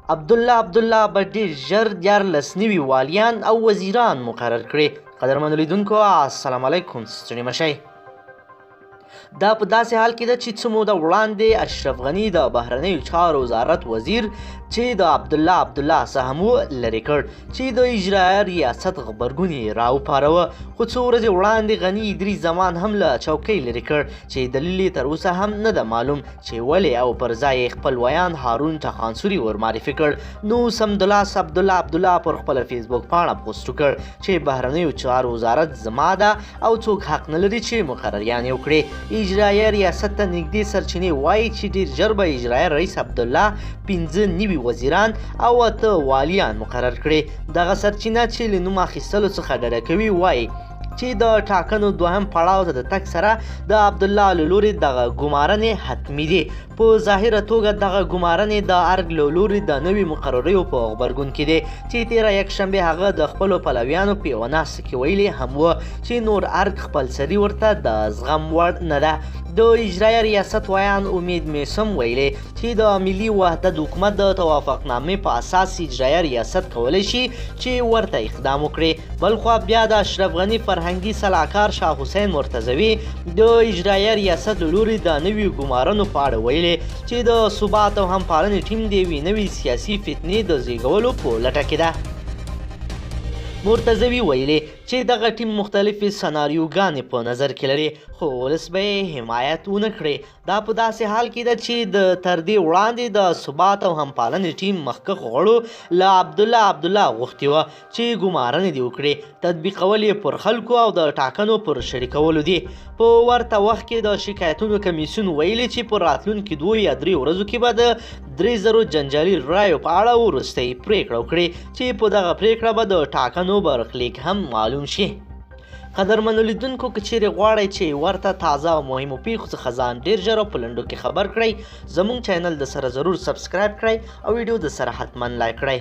عبدالله عبدالله به ډېر ژر 93 والیان او وزیران مقرر کړي. قدرمنو لیدونکو، السلام علیکم، ستړي مه شئ. دا په داسې حال کې ده چې څه موده وړاندې اشرف غني د بهرنیو چارو وزارت وزیر چې د عبدالله عبدالله سهم و لرې کړ، چې د اجرایه ریاست غبرګون یې راوپاروه. خو څو ورځې وړاندې غني ادریس زمان هم له چوکۍ لرې کړ، چې دلیل یې تر اوسه هم نه ده معلوم چې ولې، او پر ځای یې خپل ویاند هارون چخانسوري ور معرفي کړ. نو سمدلاس عبدالله عبدالله پر خپله فیسبوک پاڼه پوسټ وکړ چې بهرنیو چارو وزارت زما ده او څوک حق نه لري چې مقرریان یې وکړي. اجرایه ریاست ته نږدې سرچینې وایي چې ډېر ژر به اجرایه رئیس عبدالله 95 وزیران او 8 والیان مقرر کړي. دغه سرچینه چې له نوم اخیستلو څخه ډډه کوي وایي چې د ټاکنو دوهم پړاو ته د تګ سره د عبدالله له لوري دغه ګمارنې حتمي دي. په ظاهره توګه دغه ګمارنې د ارګ له لوري د نوي مقرریو په غبرګون کې دي، چې تېره یکشنبه هغه د خپلو پلویانو په یوه ناسته کې ویلي هم و چې نور ارګ خپلسري ورته د زغم وړ نه ده. د اجرایه ریاست ویاند امید میثم ویلي چې د ملي وحدت حکومت د توافقنامې په اساس اجرایه ریاست کولی شي چې ورته اقدام وکړي. بلخوا بیا د اشرف غني فرهنګي سلاکار شاه حسین مرتضوي د اجرایه ریاست له لوري د نویو ګمارنو په اړه ویلي چې د ثبات او همپالنې ټیم د یوې نوې سیاسي فتنې د زیږولو په لټه کې ده. مرتضوي ویلي چې دغه ټیم مختلفې سناریوګانې په نظر کې لري، خو ولس به یې حمایت ونه کړي. دا په داسې حال کې ده چې د تر دې وړاندې د ثبات او همپالنې ټیم مخکښ غړو له عبدالله عبدالله غوښتي وه چې ګمارنې دې وکړي، تطبیقول یې پر خلکو او د ټاکنو پر شریکولو دي. په ورته وخت کې د شکایتونو کمیسیون ویلي چې په راتلونکي 2 یا 3 ورځو کې به د 3000 جنجالي رایو په اړه وروستۍ پرېکړه وکړي، چې په دغه پرېکړه به د ټاکنو برخلیک هم معلوم شي. قدرمنو لیدونکو، که چیرې غواړئ چې ورته تازه او مهمو پیښو څخه ځان ډیر ژر او په لنډو کې خبر کړئ، زموږ چینل د سره ضرور subscribe کړئ او ویډیو د سره حتما لایک کړئ.